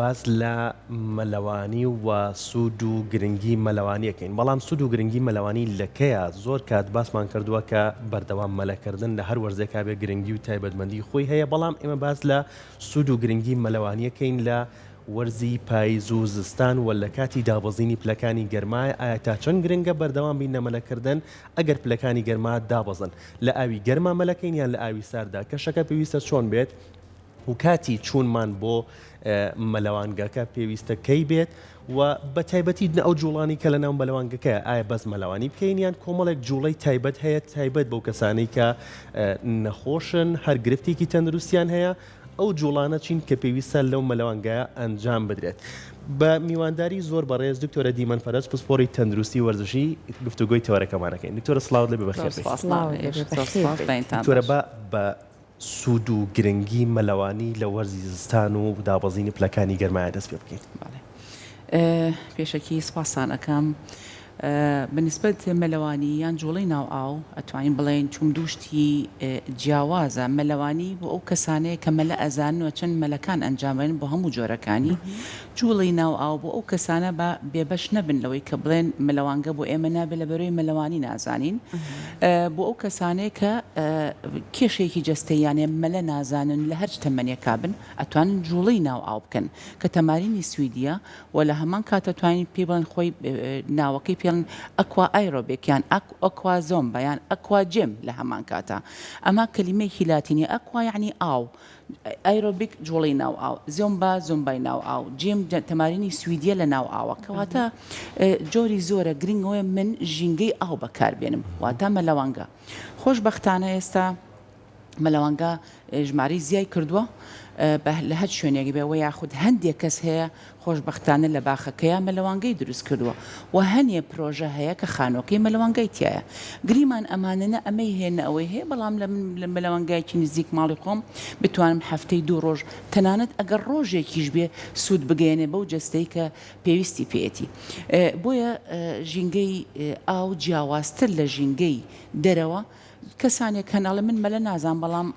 باس لە مەلەوانی و سوود و گرنگی مەلەوانی ئەکەین، بەڵام سوود و گرنگی مەلەوانی لە کەیا؟ زۆر کات باسمان کردووە کە بەردەوام مەلەکردن لە هەر وەرزێکا بێ گرنگی و تایبەتمەندی خۆی هەیە، بەڵام ئێمە باس لە سوود و گرنگی مەلەوانی ئەکەین لە وەرزی پایز و زستان و لە کاتی دابەزینی پلەکانی گەرمایە، ئایا تا چەند گرنگە بەردەوام بین لە مەلەکردن ئەگەر پلەکانی گەرما دابەزن؟ لە ئاوی گەرما مەلەکەین یان لە ئاوی ساردا؟ کەشەکە پێویستە چۆن بێت؟ و کاتی چوونمان بۆ مەلەوانگەکە پێویستە کەی بێت و بە تایبەتی ئەو جوڵانی کە لە ناو مەلەوانگەکەیە ئایا بەس مەلەوانی بکەین یان کۆمەڵێک جوڵەی تایبەت هەیە تایبەت بەو کەسانەی کە نەخۆشن هەر گرفتێکی تەندروستیان هەیە ئەو جوڵانە چین کە پێویستە لەو مەلەوانگایە ئەنجام بدرێت بە میوانداری زۆر بەڕێز دکتۆرە دیمەن فەرەج پسپۆڕی تەندروستی وەرزشی گفتوگۆی تەوەرەکەمانەکەین دکتۆرە سڵاوت لێ بێ بەخێر بێیت. دکتۆرە با بە سوود و گرنگی مەلەوانی لە وەرزی زستان و دابەزینی پلەکانی گەرمایە دەست پێ بکەین. بەڵێ پێشەکی سپاستان ئەکەم. بە نیسبەت مەلەوانی یان جوڵەی ناو ئاو ئەتوانین بڵێین چوم دوو شتی جیاوازە مەلەوانی بۆ ئەو کەسانەیە کە مەلە ئەزانن و چەند مەلەکان ئەنجام بەن بۆ هەموو جۆرەکانی جوڵەی ناو ئاو بۆ ئەو کەسانە با بێبەش نەبن لەوەی کە بڵێن مەلەوانگە بۆ ئێمە نابێ لەبەرەوەی مەلەوانی نازانین بۆ ئەو کەسانەیە کە کێشەیەکی جەستەییان هەیە مەلە نازانن لە هەرچ تەمەنێکا بن ئەتوانن جوڵەی ناو ئاو بکەن کە تەمارینی سویدیە و لە هەمان کات ئەتوانین پێی بڵێن خۆی ناوەکەی پێڵن ئەکوا ئایرۆبیک یان ئەکوا زۆمبا یان ئەکوا جێم لە هەمان کاتا ئەمە کەلیمەیەکی لاتینیە ئەکوا یعنی ئاو ئایرۆبیک جوڵەی ناو ئاو، زۆمبا زۆمبای ناو ئاو، جیم تەمارینی سویدیە لە ناو ئاوە، کەواتە جۆری زۆرە، گرنگ ئەوەیە من ژینگەی ئاو بەکار بێنم، واتە مەلەوانگە. خۆشبەختانە ئێستا مەلەوانگە ژمارەی زیای کردووە لە هەر شوێنێک بێ وە یاخود هەندێک کەس هەیە خۆشبەختانە لە باخەکەیا مەلەوانگەی دروست کردووە و هەنێ پرۆژە هەیە کە خانووەکەی مەلەوانگای تیایە. گریمان ئەمانە نە ئەمەی هەیە نە ئەوەی هەیە، بەڵام لە من لە مەلەوانگایەکی نزیک ماڵی خۆم بتوانم هەفتەی دوو ڕۆژ تەنانەت ئەگەر ڕۆژێکیش بێ سوود بگەیەنێ بەو جەستەی کە پێویستی پێیەتی. بۆیە ژینگەی ئاو جیاوازتر لە ژینگەی دەرەوە. کەسانێک هەن ئەڵێن من مەلە نازانم بەڵام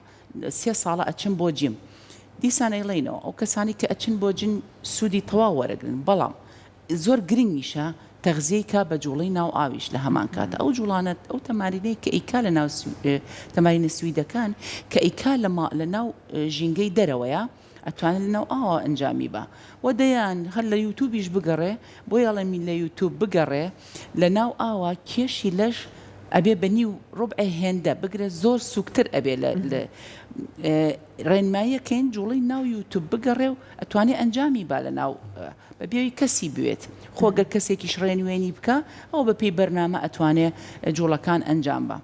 سێ ساڵە ئەچم بۆ جیم دیسان ئەیڵێینەوە ئەو کەسانەی کە ئەچن بۆ جیم سوودی تەواو وەرەگرن بەڵام زۆر گرنگیشە تەغزیەی کا بە جوڵەی ناو ئاویش لە هەمان کاتە ئەو جوڵانە ئەو تەمارینەی کە ئەیکا لە ناو تەمارینە سویدەکان کە ئەیکا لە لە ناو ژینگەی دەرەوەیە ئەتوانێت لە ناو ئاوە ئەنجامی با وە دەیان هەر لە یوتوبیش بگەڕێ بۆیە ئەڵێم لە یوتوب بگەڕێ لە ناو ئاوە کێشی لەش ئەبێ بە نیو ڕوبعێ هێندە بگرە زۆر سوکتر ئەبێ لە ڕێنماییەکەین جوڵەی ناو یوتوب بگەڕێ و ئەتوانێ ئەنجامی با لە ناو بە بێوی کەسی بوێت خۆ گەر کەسێکیش ڕێنوێنی بکا ئەوە بە پێی بەرنامە ئەتوانێ جوڵەکان ئەنجام با.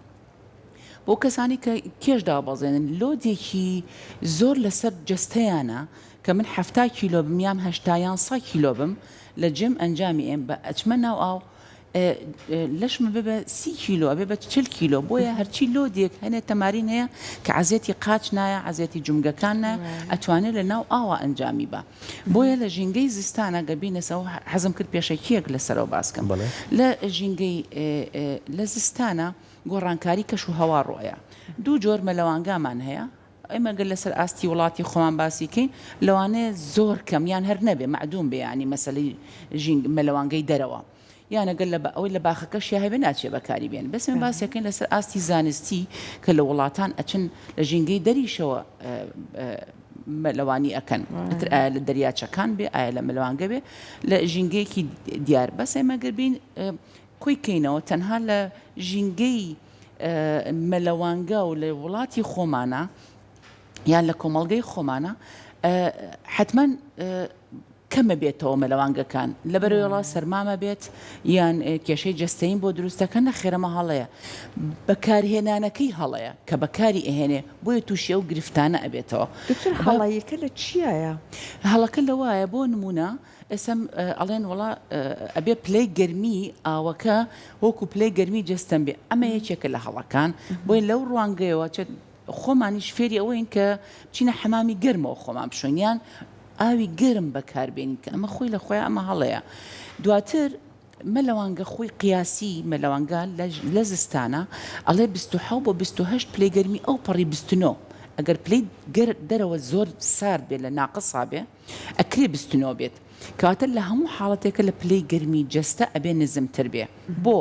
بۆ کەسانی کە کێش دابەزێنن لۆدێکی زۆر لەسەر جەستەیانە کە من 70 کیلۆ بم یان هەشتا یان سە کیلۆ بم لە جێم ئەنجامی ئێم بە ئەچمە ناو ئاو لەشمە بێ بە سی کیلۆ ئەبێ بە چل کیلۆ بۆیە هەرچی لۆدێک هەنێ تەمارین هەیە کە عەزێتی قاچ نایە عەزێتی جومگەکان نایە ئەتوانێت لە ناو ئاوا ئەنجامی بە بۆیە لە ژینگەی زستانە گەر بینەسەوە حەزم کرد پێشەکیەک لەسەرەوە باسکەم لە ژینگەی لە زستانە گۆڕانکاری کەش و هەوا ڕۆیە دوو جۆر مەلەوانگامان هەیە ئێمە گەر لەسەر ئاستی وڵاتی خۆمان باسی کەین لەوانەیە زۆر کەم یان هەر نەبێ مەعدوم بێ یانی مەسەلەی ژینگ مەلەوانگەی دەرەوە یان ئەگەر لە ئەوەی لە باخەکەشیا هەبێ ناچێ بەکاری بێن بەس ئێمە باسی ئەکەین لەسەر ئاستی زانستی کە لە وڵاتان ئەچن لە ژینگەی دەریشەوە مەلەوانی ئەکەن ئیتر ئایا لە دەریاچەکان بێ ئایا لە مەلەوانگە بێ لە ژینگەیەکی دیار بەس ئێمە گەر بین کۆی کەینەوە تەنها لە ژینگەی مەلەوانگە و لە وڵاتی خۆمانە یان لە کۆمەڵگەی خۆمانە حتمما کەمە بێتەوە مەلەوانگەکان لەبەرەوەڵا سەرمامە بێت یان کێشەی جەستەین بۆ دروستەکە نەخێرەمە هەڵەیە بەکارهێنانەکەی هەڵەیە کە بەکاری ئەهێنێ بۆیە تووشی ئەو گرفتانە ئەبێتەوە. دکتۆر هەڵەیەکە لە چیایە؟ هەڵەکە لەوایە بۆ نمونە ئێستا ئەڵێن وەڵا ئەبێ پلەی گەرمی ئاوەکە وەکو پلەی گەرمی جەستەم بێ ئەمە یەکێکە لە هەڵەکان بۆیە لەو ڕوانگەیەوە چ خۆمانیش فێری ئەوەین کە بچینە حەمامی گەرمەوە خۆمان بشۆین یان ئاوی گەرم بەکاربێنین کە ئەمە خۆی لە خۆی ئەمە هەڵەیە دواتر مەلەوانگە خۆی قیاسی مەلەوانگە لە زستانە ئەڵێ 27 بۆ 28 پلەی گەرمی ئەو پەڕی 29. ئەگەر پلەی گەر دەرەوە زۆر سارد بێت لە ناقسا بێ ئەکرێ 29 بێت. کەواتە لە هەموو حاڵەتێکە لە پلەی گەرمی جەستە ئەبێ نزمتر بێ. بۆ؟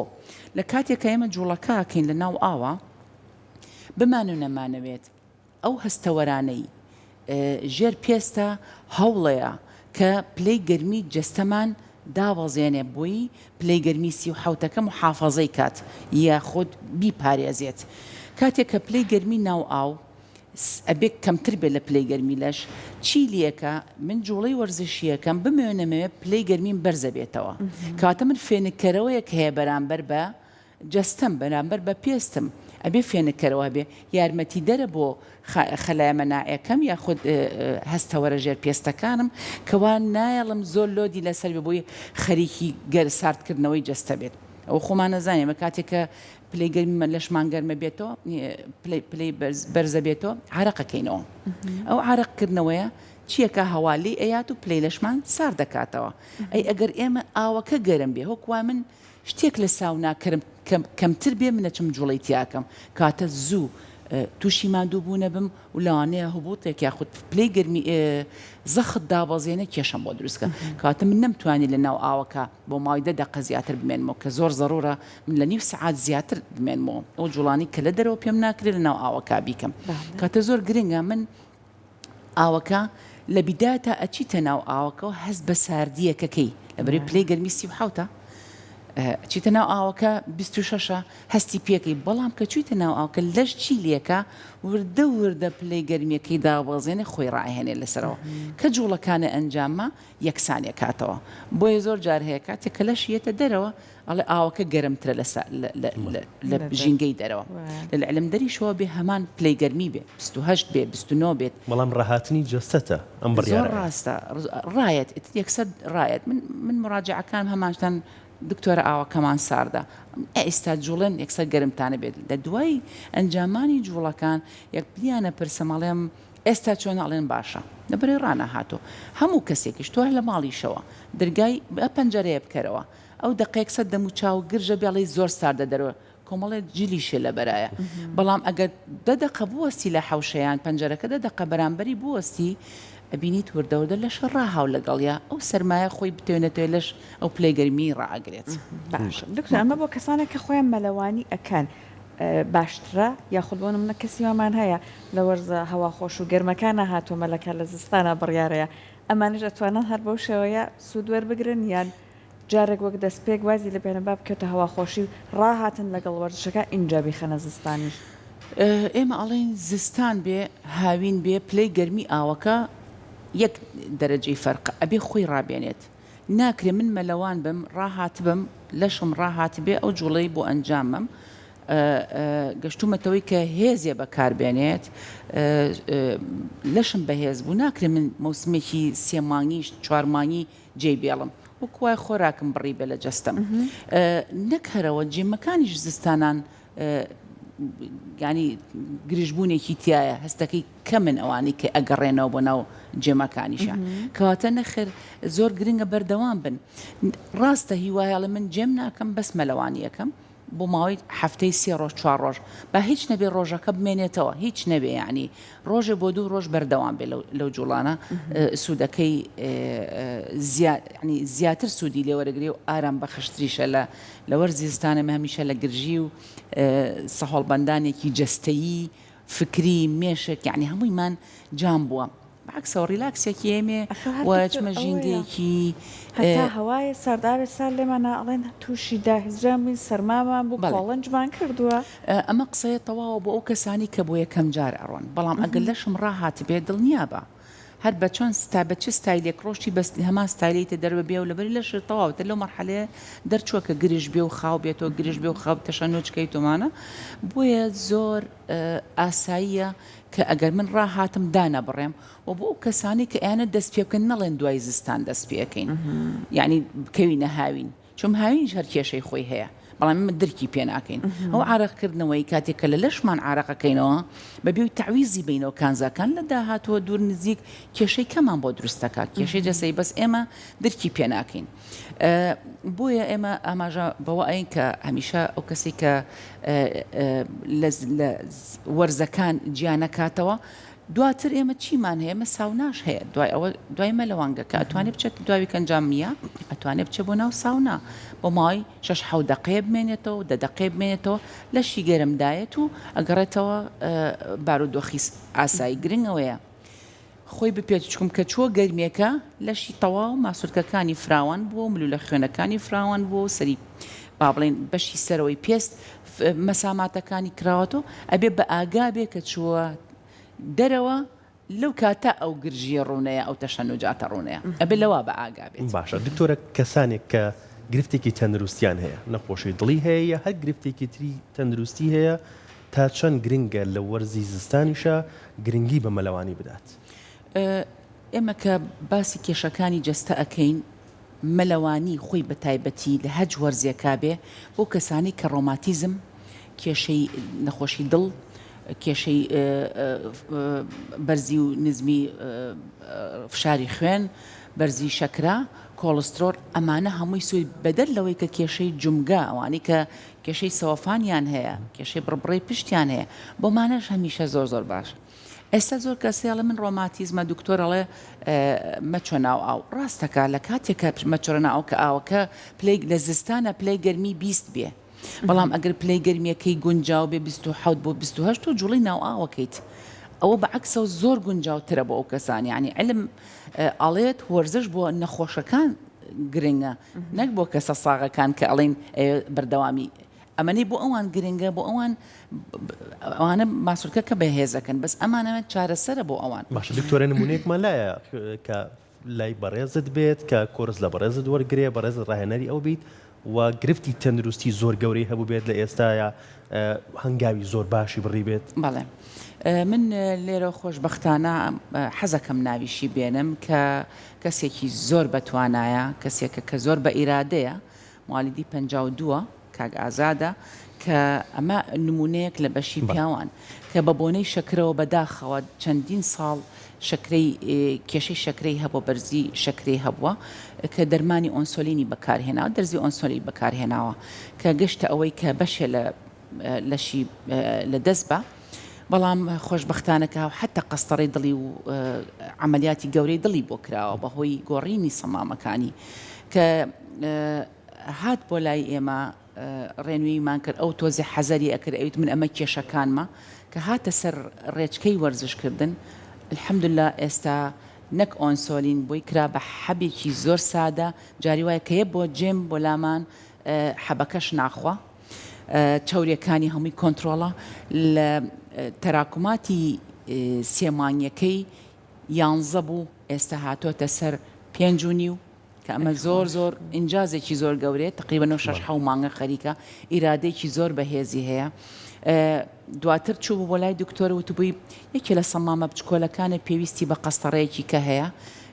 لە کاتێکا ئێمە جوڵەکە ئەکەین لە ناو ئاوا بمان و نەمانەوێت ئەو هەستەوەرانەی ژێر پێستە هەوڵەیە کە پلەی گەرمی جەستەمان دابەزێنێ بۆی پلەی گەرمی 37ەکە موحافەزەی کات یاخود بیپارێزێت. کاتێک کە پلەی گەرمی ناو ئاو ئەبێ کەمتر بێت لە پلەی گەرمی لەش، چی لێکە من جوڵەی وەرزشیەکەم بمەوێ نەمەوێ پلەی گەرمیم بەرزەبێتەوە کەواتە من فێنککەرەوەیەک هەیە بەرامبەر بە جەستەم بەرامبەر بە پێستم ئەبێ فێنککەرەوە هەبێ یارمەتیدەرە بۆ خەلایە مەناعیەکەم یاخود هەستەوەرە ژێر پێستەکانم کەوا نایەڵم زۆر لۆدی لەسەر بێ بۆی خەریکی گەر ساردکردنەوەی جەستە بێت ئەوە خۆمان نەزانین ئێمە کاتێک کە پلەی گەرمی لەشمان گەرمە بێتەوە پلەی پلەی بەرزە بێتەوە عارەقەکەینەوە ئەو عارەقکردنەوەیە چیەکە هەوا لێی ئەیات و پلەی لەشمان سارد دەکاتەوە ئەی ئەگەر ئێمە ئاوەکە گەرم بێ هۆک وا من شتێک لە ساونا کەرم کەمتر بێ من ئەچم جوڵەی تیاکەم کاتە زوو تووشی ماندوو بوونە بم و لەوانەیە هبوطێک یاخود پلەی گەرمی زەخت دابەزێنێ کێشەم بۆ دروست کە کەواتە من نەمتوانی لە ناو ئاوەکە بۆ ماوەی دە دەقە زیاتر بمێنمەوە کە زۆر زەرورە من لە نیو سەعات زیاتر بمێنمەوە ئەو جوڵانەی کە لە دەرەوە پێم ناکرێت لە ناو ئاوەکە بیکەم کاتە زۆر گرنگە من ئاوەکە لە بیدایەتا ئەچیتە ناو ئاوەکەوە هەست بە ساردییەکەکەی لەبەرەی پلەی گەرمی 37ە ئەچیتە ناو ئاوەکە 26ە هەستی پێکەی بەڵام کە چوویتە ناو ئاوکە لەش چی لێکە وردە وردە پلەی گەرمیەکەی دابەزێنێ خۆی ڕائەهێنێ لەسەرەوە کە جوڵەکانە ئەنجامە یەکسانی ئەکاتەوە بۆیە زۆر جار هەیە کاتێک کە لەش یەتە دەرەوە ئەڵێ ئاوەکە گەرمترە لە لە ژینگەی دەرەوە لە لەعلم دەریشەوە بێ هەمان پلەی گەرمی بێ 28 بێ 29 بێت. بەڵام ڕاهاتنی جەستەتە ئەم بڕیارە. زۆر ڕاستە ڕایەت ئیتر یەکسەر ڕایەت من من مڕاجەعەکانم هەمانشتان دکتۆرە ئاوەکەمان ساردە ئێستا جوڵێن یەکسەر گەرمتانە بێت لە دوای ئەنجامانی جوڵەکان یەک پلیانە پرسم ئەڵێم ئێستا چۆنە ئەڵێن باشە لەبەرەی ڕانەهاتوو هەموو کەسێکیش تۆ هەر لە ماڵیشەوە درگای ئە پەنجەرەیە بکەرەوە ئەو دەقەیەک سەر دەم و چاو گرژە بێ ئەڵێی زۆر ساردە دەرەوە کۆمەڵێ جلیشێ لەبەرایە بەڵام ئەگەر دە دەقە بوەستی لە حەوشەیان پەنجەرەکە دە دەقە بەرامبەری بوەستی ئەبینیت وردە وردە لەشە ڕاهاو لەگەڵیا ئەو سەرمایە خۆی بتەوێ نەتەوێ لەش ئەو پلەی گەرمیی ڕائەگرێت. باشە دکتۆر ئەمە بۆ کەسانێک کە خۆیان مەلەوانی ئەکەن باشترە یاخود بۆ نمونە کەسی وامان هەیە لە وەرزە هەوا خۆش و گەرمەکانا هاتووە مەلەکە لە زستانا بڕیارەیە ئەمانیش ئەتوانن هەر بەو شێوەیە سوود وەربگرن یان جارێک وەک دەستپێک وازی لێ بێنن با بکەوێتە هەوا خۆشی و ڕاهاتن لەگەڵ وەرزشەکە ئینجا بیخەنە زستانیش. ئێمە ئەڵێین زستان بێ هاوین بێ پلەی گەرمی ئاوەکە یەک دەرەجەی فەرقە ئەبێ خۆی ڕابێنێت ناکرێ من مەلەوان بم ڕاهاتبم لەشم ڕاهاتبێ ئەو جوڵەی بۆ ئەنجام مەم گەشتومەتەوەی کە هێزێ بەکار بێنێت لەشم بەهێز بوو ناکرێ من مەوسمێکی سێ مانگی چوار مانگی جێی بێڵم وەک وای خۆراکم بڕی بێ لە جەستەم نەک هەرەوە جێمەکانیش زستانان یانی گرژبوونێکی تایە هەستەکەی کەمن ئەوانەی کە ئەگەڕێنەوە بۆ ناو جێمەکانیشیان کەواتە نەخێر زۆر گرنگە بەردەوام بن ڕاستە هیوایەڵێ من جێم ناکەم بەس مەلەوانی یەکەم بۆ ماوەی هەفتەی سێ ڕۆژ چوار ڕۆژ با هیچ نەبێ ڕۆژەکە بمێنێتەوە هیچ نەبێ یعنی ڕۆژێ بۆ دوو ڕۆژ بەردەوام بێ لەو جوڵانە سوودەکەی ینی زیاتر سوودی لێوەرەگرێ و ئارام بەخشتریشە لە لە وەرزی زستان ئێمە هەمیشە لە گرژی و سەهۆڵبەندانێکی جەستەیی، فکری، مێشک یەعنی هەموویمان جام بووە. بەعەکسەوە ڕیلاکسێکی ئێمێ ئەخە هەر و دکتۆر چمە ئەوەیە ژینگەیەکی هەتا هەوایە سارد ئاوێ سارد لێمان نا ئەڵێن تووشی داهزران بووین سەرمامان بوو بەڵێ. کۆڵنجمان کردووە. ئەمە قسەیە تەواوە بۆ ئەو کەسانەی کە بۆ یەکەم جار ئەڕۆن بەڵام ئەگەر لەشم ڕاهاتبێ دڵنیابە هەر بە چۆن ستا بە چ ستایلێک ڕۆشتی بەس هەمان ستایلەی تە دەربە بێ و لەبەری لەشت تەواو تە لەو مەرحەلەیە دەرچووە کە گرژ بێ و خاو بێتەوە گرژ بێ و خاو تەشەنوج کەیت و ئەمانە بۆیە زۆر ئاساییە کە ئەگەر من ڕاهاتم دانەبڕێم و بۆ ئەو کەسانەی کە ئەیانە دەست پێ بکەن نەڵێن دوای زستان دەست پێ ئەکەین یانی بکەوینە هاوین. چوم هاوینیش هەر کێشەی خۆی هەیە بەڵام ئێمە درکی پێ ناکەین. ئەو عارەقکردنەوەی کاتێک کە لە لەشمان عارەقەکەینەوە بە بێ تەعویزی بینەوە کانزاکان لە داهاتووە دوور نزیک کێشەی کەمان بۆ دروست دەکات کێشەی جەستەیی بەس ئێمە درکی پێ ناکەین. بۆیە ئێمە ئاماژە بەوە ئەین کە هەمیشە ئەو کەسێک کە لە وەرزەکان جیا نەکاتەوە دواتر ئێمە چیمان هەیە ئێمە ساوناش هەیە دوای ئەوە دوای مەلەوانگەکە ئەتوانێت بچێت دوای ویکەنجام نییە ئەتوانێت بچێت بۆ ناو ساونا بۆ ماوەی شەش حەوت دەقەیە بمێنێتەوە دە دەقەیە بمێنێتەوە لەشی گەرمدایەت و ئەگەڕێتەوە بارودۆخی ئاسایی گرنگ ئەوەیە خۆی بپێت چکم کە چووە گەرمیەکە لەشی تەواو ماسولکەکانی فراوان بووە و ملولە خوێنەکانی فراوان بووە و سەری با بڵێین بەشی سەرەوەی پێست مەساماتەکانی کراوەتەوە ئەبێ بە ئاگا بێ کە چووە دەرەوە لەو کاتە ئەو گرژیە ڕوونەیە ئەو تەشەنوجاتە ڕوونەیە ئەبێ لەوە بە ئاگا بێت. باشە دکتۆرە کەسانێک کە گرفتێکی تەندروستیان هەیە نەخۆشی دڵی هەیە یا هەر گرفتێکی تری تەندروستی هەیە تا چەند گرنگە لە وەرزی زستانیشا گرنگی بە مەلەوانی بدات؟ ئێمە کە باسی کێشەکانی جەستە ئەکەین مەلەوانی خۆی بە تایبەتی لە هەچ وەرزێکا بێ بۆ کەسانی کە ڕۆماتیزم، کێشەی نەخۆشی دڵ، کێشەی بەرزی و نزمی فشاری خوێن، بەرزی شەکرە، کۆڵسترۆڵ ئەمانە هەمووی سوود بەدەر لەوەی کە کێشەی جومگە ئەوانەی کە کێشەی سەوەفانیان هەیە، کێشەی بڕبڕەی پشتیان هەیە، بۆمانەش هەمیشە زۆر زۆر باشە. ئێستا زۆر کەس هەیە ئەڵێ من ڕۆماتیزمە دکتۆر ئەڵێ مەچۆ ناو ئاو ڕاستەکە لە کاتێکە مەچۆرە ناو ئاو کە ئاوەکە پلەی لە زستانە پلەی گەرمی 20 بێ بەڵام ئەگەر پلەی گەرمیەکەی گونجاو بێ 27 بۆ 28 تۆ جوڵەی ناو ئاوەکەیت ئەوە بە عەکسەوە زۆر گونجاوترە بۆ ئەو کەسان یعنی علم ئەڵێت وەرزش بۆ نەخۆشەکان گرنگە نەک بۆ کەسە ساغەکان کە ئەڵێن بەردەوامی ئەمەنەی بۆ ئەوان گرنگە بۆ ئەوان ئەوانە ماسولکەکە بەهێزەکەن بەس ئەمانە چارەسەرە بۆ ئەوان. باشە دکتۆرە نمونەیەکمان لایە کە لای بەڕێزت بێت کە کۆرس لە بەڕێزت وەرگێ بەڕێزت ڕاهێنەری ئەو بیت و گرفتی تەندروستی زۆر گەورەی هەبوو بێت لە ئێستایا هەنگاوی زۆر باشی بڕی بێت؟ بەڵێ من لێرە خۆشبەختانە حەزەکەم ناویشی بێنم کە کەسێکی زۆر بەتوانایە کەسێکە کە زۆر بە ئیرادەیە موالیدی 52 ە کاک ئازادە کە ئەمە نمونەیەک لە بەشی پیاوان کە بە بۆنەی شەکرەوە بەداخەوە چەندین ساڵ شەکرەی کێشەی شەکرەی هەبووە بەرزی شەکرەی هەبووە کە دەرمانی ئۆنسۆلینی بەکارهێناوە دەرزی ئۆنسۆلی بەکارهێناوە کە گەشتە ئەوەی کە بەشێ لە لەشی لە دەست بە بەڵام خۆشبەختانە کە حتا قەستەڕی دڵی و عملیاتی گەورەی دڵی بۆ کراوە بەهۆی گۆڕینی سەمامەکانی کە هات بۆ لای ئێمە ڕێنوێیمان کرد ئەو تۆزێ حەزەری ئەکرد ئەویت من ئەمە کێشەکانمە کە هاتە سەر ڕێچکەی وەرزش کردن الحمدللە ئێستا نەک ئۆنسۆلین بۆی کرا بە حەبێکی زۆر سادە جاری وایە کە یە بۆ جێم بۆ لامان حەبەکەش ناخوا چەوریەکانی هەمووی کۆنترۆڵە لە تەراکوماتی سێ مانگیەکەی یانزە بوو ئێستا هاتۆتە سەر پێنج و نیو کە ئەمە زۆر زۆر ئینجازێکی زۆر گەورەیە تقریبا نۆ شەش حەو مانگە خەریکە ئیرادەیەکی زۆر بەهێزی هەیە دواتر چوو بۆ لای دکتۆر وتبووی یەکێ لە سەمامە بچکۆلەکانە پێویستی بە قەستەڕەیەکی کە هەیە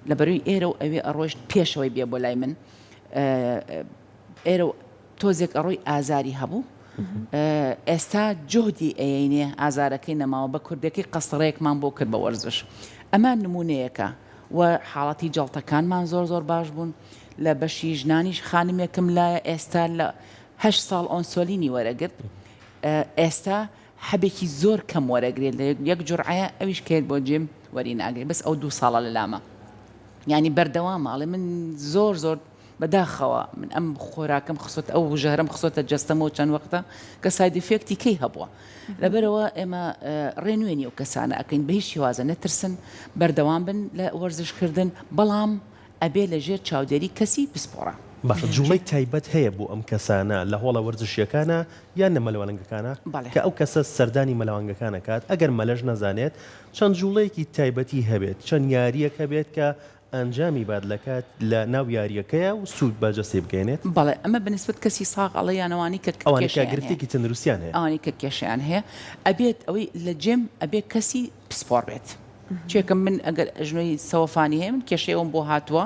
لە بەروی ئێرە و ئەوێ ئەڕۆشت پێشەوەی بێ بۆ لای من ئێرە و تۆزێک ئەڕۆی ئازاری هەبوو ئێستا جوهدی ئەیەینێ ئازارەکەی نەماوە بە کوردەکەی قەستەڕەیەکمان بۆ کرد بە وەرزش ئەمە نمونەیەکە و حاڵەتی جەڵتەکانمان زۆر زۆر باش بوون لە بەشی ژنانیش خانمێکم لایە ئێستا لە هەشت ساڵ ئۆنسۆلینی وەرەگرت ئێستا حەبێکی زۆر کەم وەرەگرێت لە یەک جورعەیە ئەویش کێت بۆ جێم وەری ناگرێت بەس ئەو دوو ساڵە لە لامە یانی بەردەوامە ئەڵێ من زۆر زۆر بەداخەوە من ئەم خۆراکەم خستۆتە ئەو ژەهرەم خستۆتە جەستەمەوە چەند وەختە کە side effect ی کەی هەبووە لەبەرەوە ئێمە ڕێنوێنی ئەو کەسانە ئەکەین بە هیچ شێوازە نەترسن بەردەوام بن لە وەرزشکردن بەڵام ئەبێ لە ژێر چاودێری کەسی پسپۆڕە. باشە جوڵەی تایبەت هەیە بۆ ئەم کەسانە لە هۆڵە وەرزشیەکانا یان لە مەلەوانگەکانا بەڵێ. کە ئەو کەسە سەردانی مەلەوانگەکان ئەکات ئەگەر مەلەش نەزانێت چەند جوڵەیەکی تایبەتی هەبێت چەند یاریەک هەبێت کە ئەنجامی بات لە کات لە ناو یاریەکەیا و سوود بە جەستەی بگەیەنێت؟ بەڵێ ئەمە بە نیسبەت کەسی ساغ ئەڵێ یان ئەوانەی کە ئەوانەی کە کێشەیان هەیە؟ گرفتێکی تەندروستیان هەیە. ئەوانەی کە کێشەیان هەیە ئەبێت ئەوەی لە جێم ئەبێت کەسی پسپۆڕ بێت چێکم من ئەگەر ئەژنۆی سەوەفانی هەیە من کێشەی ئەوم بۆ هاتووە.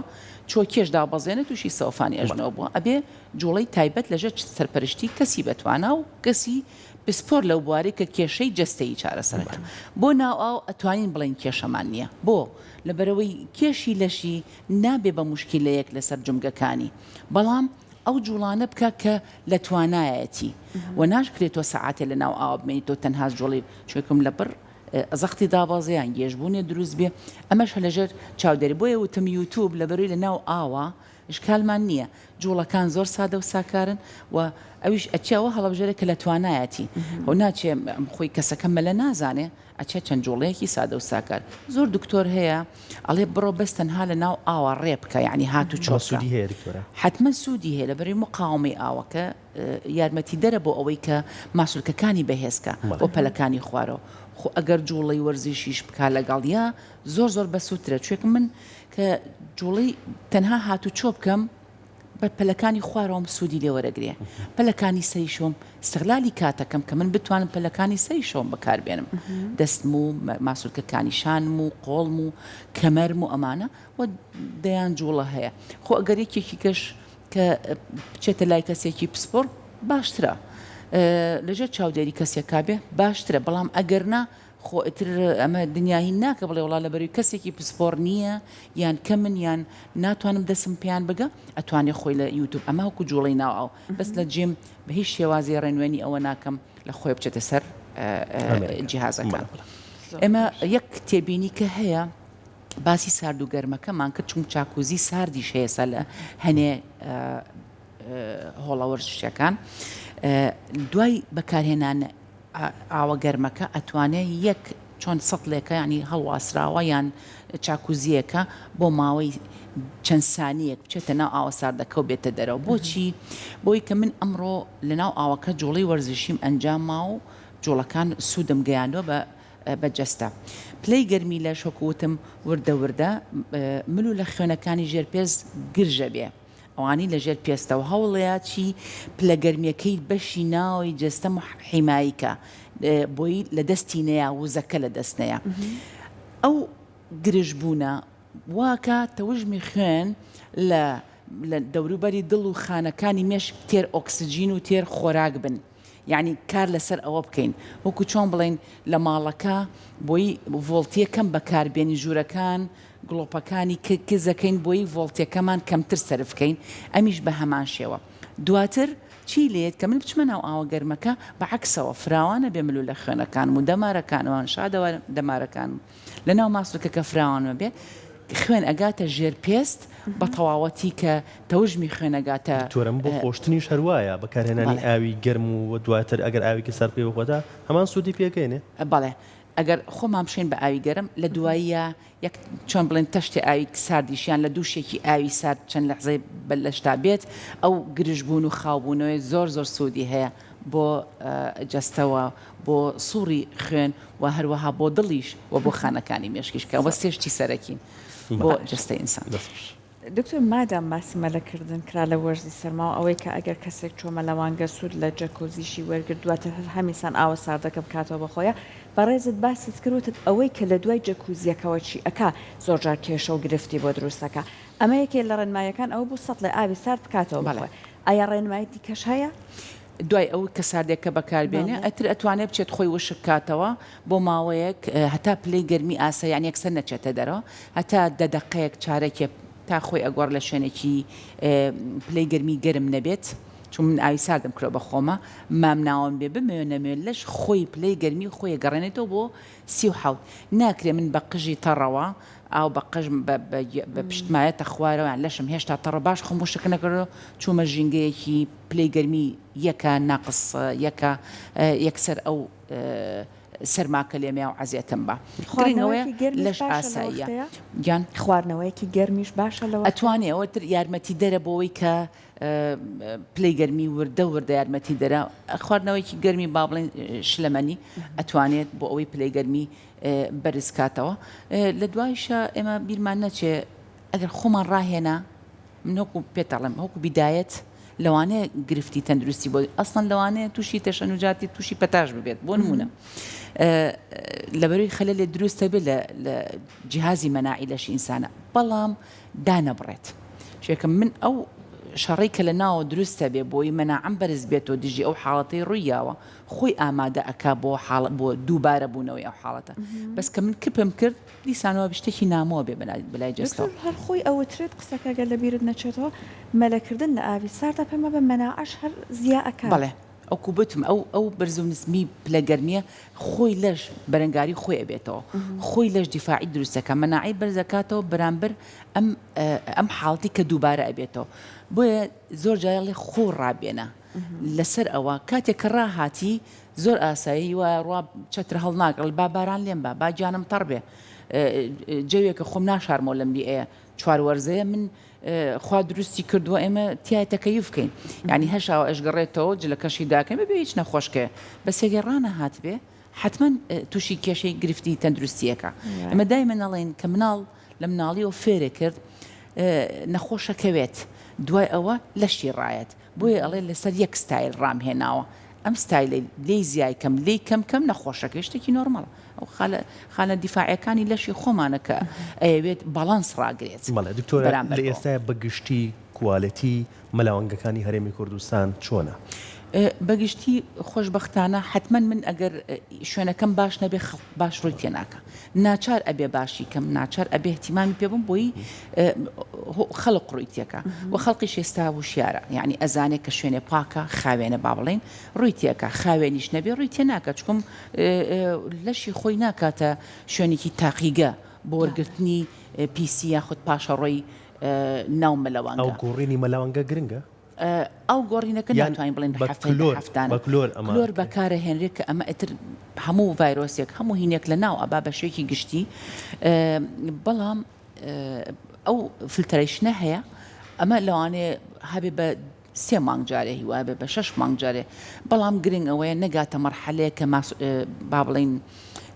چوە کێش دابەزێنێ توشی سەوفانی ئەژنۆ بوە ئەبێ جوڵەی تایبەت لەژێر سەرپەرشتی کەسی بەتوانا و کەسی پسپۆر لەو بوارەی کە کێشەی جەستەیی چارەسەرەکە بۆ ناو ئاو ئەتوانین بڵێین کێشەمان نیە بۆ لەبەرئەوەی کێشی لەشی نابێ بە موشکیلەیەک لەسەر جومگەکانی بەڵام ئەو جوڵانە بکە کە لە توانایەتی و ناشکرێ تۆ سەعاتێ لە ناو ئاوە بمێنیتەوە تەنها جوڵەی چونکم لەپڕ زەختی دابەزێ یان گێژبوونێ دروست بێ ئەمەش هەر لەژێر چاودێری بۆیە وتم یوتوب لەبەرەی لە ناو ئاوە ئشکالمان نییە جوڵەکان زۆر سادە و ساکارن و ئەویش ئەچێ ئەوە هەڵەبژێرێ کە لە توانایەتی و ناچێ خۆی کەسەکە مەلە نازانێ ئەچێ چەند جوڵەیەکی سادە و ساکار زۆر دکتۆر هەیە ئەڵێ بڕۆ بەس تەنها لە ناو ئاوا ڕێ بکە یعنی هات و چۆ بکە سوودی هەیە دکتۆرە؟ حەتمەن سوودی هەیە لەبەرەی مقاومەی ئاوەکە یارمەتیدەرە بۆ ئەوەی کە ماسولکەکانی بەهێزکا بۆ پەلەکانی خوارەوە خۆ ئەگەر جوڵەی وەرزیشیش بکا لەگەڵیا زۆر زۆر بەسوودترە چونکە من کە جوڵەی تەنها هاتوچۆ بکەم بە پەلەکانی خوارەوەم سوودی لێ وەرەگرێ پەلەکانی سەریشەوەم استغلالی کاتەکەم کە من بتوانم پەلەکانی سەریشەوەم بەکاربێنم دەستم و ماسولکەکانی شانم و قۆڵم و کەمەرم و ئەمانە و دەیان جوڵە هەیە خۆ ئەگەر یەکێکی کەش کە بچێتە لای کەسێکی پسپۆڕ باشترە لەژێر چاودێری کەسێکا بێ باشترە بەڵام ئەگەر نا خۆ ئیتر ئەمە دنیا هین ناکە بڵێ وڵا لەبەروی کەسێکی پسپۆڕ نییە یان کەمن یان ناتوانم دەسم پێیان بگە ئەتوانێ خۆی لە یوتوب ئەمە وەکو جوڵەی ناو ئاو بەس لە جیم بە هیچ شێوازی ڕێنوێنی ئەوە ناکەم لە خۆی بچێتە سەر جیهازەکان ئێمە یەک تێبینی کە هەیە باسی سارد و گەرمەکەمان کرد چون چاکوزی ساردیش هەیە سا لە هەنێ هۆڵە وەرزشیەکان دوای بەکارهێنان ئاوە گەرمەکە ئەتوانێ یەک چۆن سەتلێکە ینی هەڵواسراوە یان چاکوزیەکە بۆ ماوەی چەند سانیەک بچێتە ناو ئاوە ساردەکە و بێتە دەرەوە بۆچی بۆی کە من ئەمڕۆ لە ناو ئاوەکە جوڵەی وەرزشیم ئەنجام ما و جوڵەکان سوودم گەیاندوە بە بە جەستە. پلەی گەرمی لەش وەکو وتم وردە وردە مل و لە خوێنەکانی ژێر پێست گرژە بێ ئەوانی لە ژێر پێستەوە هەوڵەیە چی پلە گەرمیەکەی بەشی ناوەوەی جەستە حیمایی کە بۆی لە دەستی نەیا وزەکە لە دەست نەیا ئەو گرژ بوونە واکا تەوژمی خوێن لە لە دەوروبەری دڵ و خانەکانی مێشک تێر ئۆکسجین و تێر خۆراک بن. یانی کار لەسەر ئەوە بکەین وەکو چۆن بڵێین لە ماڵەکە بۆی ڤۆڵتیە کەم بەکار بێنین ژوورەکان گڵۆپەکانی کزەکەین بۆی ڤۆڵتیەکەمان کەمتر سەرف کەین ئەمیش بە هەمان شێوە دواتر چی لێت کە من بچمە ناو ئاوە گەرمەکە بە عەکسەوە فراوانە بێ ملولە خوێنەکانم و دەمارەکانم شادەوە دەمارەکانم لەناو ماسولکەکە فراوان بێ خوێن ئەگاتە ژێر پێست بە تەواوەتی کە تەوژمی خوێن ئەگاتە. دکتۆرم بۆ خۆشتنیش هەر وایە بەکارهێنانی ئاوی گەرم و دواتر ئەگەر ئاوێکی سارد پێ بخواتە هەمان سوودی پێ گەیەنێ؟ بەڵێ ئەگەر خۆمان بشۆین بە ئاوی گەرم لە دواییا یەک چۆن بڵێن تەشتێ ئاوی ساردیش یان لە دووشێکی ئاوی سارد چەند لەحزەی بە لەشتا بێت ئەو گرژبوون و خاوبوونەوەی زۆر زۆر سوودی هەیە بۆ جەستە و بۆ سوڕی خوێن و هەروەها بۆ دڵیش و بۆ خانەکانی مێشکیش کە ئەوە سێ شتی سەرەکین بۆ جەستەی ئینسان. دکتۆر مادام باسی مەلەکردن کرا لە وەرزی سەرما و ئەوەی کە ئەگەر کەسێک چووە مەلەوانگە سوود لە جەکۆزیشی وەرگرت دواتر هەر هەمیسان ئاوە ساردەکە بکاتەوە بە خۆیا بەڕێزت باست کرد وتت ئەوەی کە لە دوای جەکوزیەکەوە چی ئەکا زۆر جار کێشە و گرفتی بۆ دروست ئەکا ئەمە یەکێ لە ڕێنماییەکان ئەوە بوو سەتڵێ ئاوی سارد بکاتەوە بە خۆی ئایا ڕێنمایی دیکەش هەیە؟ دوای ئەو کە ساردێکە بەکار بێنێ ئەتر ئەتوانێ بچێت خۆی وشک کاتەوە بۆ ماوەیەک هەتا پلەی گەرمی ئاسا یان یەکسەر نەچێتە دەرەوە هەتا دە دەقەیەک چارەکێ تا خۆی ئەگۆڕ لە شوێنێکی پلەی گەرمی گەرم نەبێت چون من ئاوی ساردم کرۆ بە خۆمە مام ناوەم بێ بمەوێ نەمەوێ لەش خۆی پلەی گەرمی خۆی گەڕێنێتەوە بۆ 37 ناکرێ من بە قژی تەڕەوە ئاو بە قژم بە پشتمایەتە خوارەوە یان لەشم هێشتا تەڕە باش خۆم وشک نەکردەوە چوومە ژینگەیەکی پلەی گەرمی یەکە ناقس یەکە یەکسەر ئەو سەرماکە لێمیا و عەزێتم بە گرنگ ئەوەیە خواردنەوەیەکی گەرمیش لەش باشە لە ئاساییە وەختەیە؟ گیان. خواردنەوەیەکی گەرمیش باشە لە وەختەیە؟ ئەتوانێ ئەوە تر یارمەتی دەرە بۆ ئەوەی کە پلەی گەرمی وردە وردە یارمەتی دەرە خواردنەوەیەکی گەرمی با بڵێن شلەمەنی ئەتوانێت بۆ ئەوەی پلەی گەرمی بەرز کاتەوە لە دوایشە ئێمە بیرمان نەچێ ئەگەر خۆمان ڕاهێنا من وەکو پێت ئەڵێم وەکو بیدایەت لەوانەیە گرفتی تەندروستی بۆ ئەسڵەن لەوانەیە تووشی تەشەنوجاتی تووشی پەتاش ببێت بۆ نمونە لەبەروی خەلەلێ دروستە بێت لە جیهازی مەناعی لەشی ئینسانە بەڵام دانەبڕێت. شێکم من ئەو شەڕەی کە لە ناوە دروستە بێ بۆی مەناعەم بەرز بێتەوە دژی ئەو حاڵەتەی ڕووی یاوە خۆی ئامادە ئەکا بۆ حاڵ بۆ دووبارە بوونەوەی ئەو حاڵەتە بەس کە من کپم کرد دیسانەوە شتێکی نامۆ بێ بەلای جەستەوە. دکتۆر هەر خۆی ئەوترێت قسەکە گەر لە بیرت نەچێتەوە مەلەکردن لە ئاوی ساردا پێم وابێ مەناعەش هەر زیا ئەکات. بەڵێ ئەوکو وتم ئەو ئەو بەرز و نزمی پلە گەرمیە خۆی لەش بەرەنگاری خۆی ئەبێتەوە خۆی لەش دیفاعی دروست ئەکا مەناعەی بەرز ئەکاتەوە بەرامبەر ئەم ئەم حاڵەتی کە دووبارە ئەبێتەوە بۆیە زۆر جار ئەڵێ خۆ ڕابێنە لەسەر ئەوە کاتێک کە ڕاهاتی زۆر ئاسایی وایە ڕوا چەتر هەڵناگڕ با باران لێم با با گیانم تەڕ بێ جەوێکە خۆم ناشارمەوە لەم بیئەیە چوار وەرزەیە من خوا دروستی کردووە ئێمە تیای تەکەیف کەین یعنی هەشاوە ئەشگەڕێتەوە جلەکەشی داکەین بەبێ هیچ نەخۆشکێ بەس یەگەر ڕانەهاتبێ حتمما تووشی کێشەی گرفتی تەندروستیەکە ئێمە دایمە نەڵێن کە مناڵ لە مناڵیەوە فێرێ کرد نەخۆشەکەوێت دوای ئەوە لەشی ڕایەت بۆیە ئەڵێ لەسەر یەک ستایل ڕام هێناوە ئەم ستایلەی لێی زیای کەم لێی کەم کەم نەخۆشەکەی شتێکی نۆرماڵە ئەو خالە خانە دیفاعیەکانی لەشی خۆمانە کە ئەیەوێت باڵانس ڕاگرێت بەڵێ دکتۆرە بەرامبەر لە بەوە. ئێستایا بە گشتی کوالێتی مەلەوانگەکانی هەرێمی کوردستان چۆنە؟ بە گشتی خۆشبەختانە حەتمەن من ئەگەر شوێنەکەم باش نەبێ خەڵک باش ڕووی تێناکا ناچار ئەبێ باشی کەم ناچار ئەبێ اهتیمامی پێ بم بۆی خەڵک ڕووی تێکا و خەڵقیش ئێستا وشیارە یعنی ئەزانێ کە شوێنێ پاکە خاوێنە با بڵێین ڕووی تێکا خاوێنیش نەبێ ڕووی تێ ناکا چکم لەشی خۆی ناکاتە شوێنێکی تاقیگە بۆ وەرگرتنی پیسی یاخود پاشەڕۆی ناو مەلەوانگە. ئاو گۆڕینی مەلەوانگە گرنگە؟ ئاو گۆڕینەکە یان ناتوانین بڵێین بە هەفتەی بە کلۆر هەفتانە بە کلۆر ئەمە کلۆر ئەکرێ؟ بەکارەهێنرێ کە ئەمە ئیتر هەموو ڤایرۆسێک هەموو هینێک لە ناو ئەبا بە شێوەیەکی گشتی بەڵام ئەو فلتەرەیشنە هەیە ئەمە لەوانەیە هەبێ بە سێ مانگ جارێ هی وابێ بە شەش مانگ جارێ بەڵام گرنگ ئەوەیە نەگاتە مەرحەلەیەک کە ماس با بڵێین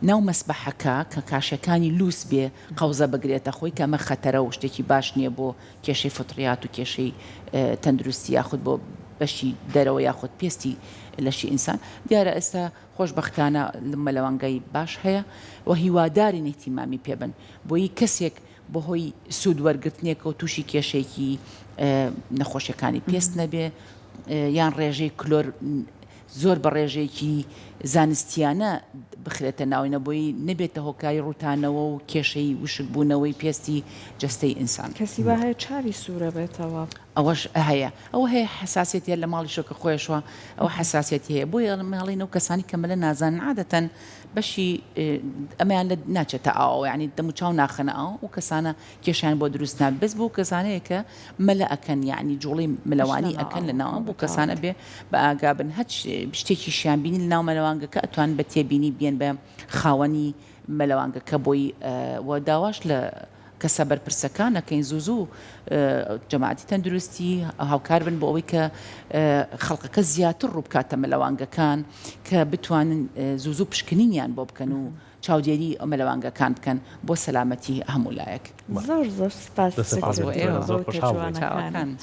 ناو مەسبەحەکە کە کاشەکانی لوس بێ قەوزە بگرێتە خۆی کە ئەمە خەتەرە و شتێکی باش نییە بۆ کێشەی فطریات و کێشەی تەندروستی یاخود بۆ بەشی دەرەوە یاخود پێستی لەشی ئینسان دیارە ئێستا خۆشبەختانە مەلەوانگای باش هەیە و هیوادارین ئیهتیمامی پێ بن بۆیی کەسێک بەهۆی سوود وەرگرتنێکەوە تووشی کێشەیەکی نەخۆشیەکانی پێست نەبێ یان ڕێژەی کلۆر زۆر بە ڕێژەیەکی زانستیانە بخرێتە ناوی نەبۆی نەبێتە هۆکاری ڕووتانەوە و کێشەی وشکبوونەوەی پێستی جەستەی ئینسان. کەسی وا هەیە چاوی سوورە بێتەوە. ئەوەش هەیە ئەوە هەیە حەساسیەتی هەر لە ماڵیشەوە کە خۆیشوە ئەوە حەساسیەتی هەیە بۆیە ئەڵێم ئەڵێین ئەو کەسانی کە مەلە نازانن عادەتەن بەشی ئەمەیان لە ناچێتە ئاوەوە یانی دەموچاو ناخەنە ئاو ئەو کەسانە کێشیان بۆ دروست نابێت بەس بۆ کەسانەیە کە مەلە ئەکەن یانی جوڵەی ملەوانی ئەکەن لە ناو بۆ کەسانە بێ بە ئاگا بن هەچ شتێکیشیان بینی لە ناو مەلەوانگەکە ئەتوان بە تێبینی بێن بە خاوەنی مەلەوانگەکە بۆی و داواش لە کەسە بەرپرسەکان ئەکەین زوو زوو جەماعەتی تەندروستی هاوکار بن بۆ ئەوەی کە خەڵکەکە زیاتر ڕووبکاتە مەلەوانگەکان کە بتوانن زوو زوو پشکنینیان بۆ بکەن و چاودێری مەلەوانگەکان بکەن بۆ سەلامەتی هەموو لایەک. زۆر زۆر سپاس دەستت خۆش دکتۆر بێت بۆ زۆر وتە خۆشحاڵ بووین. جوانەکانت.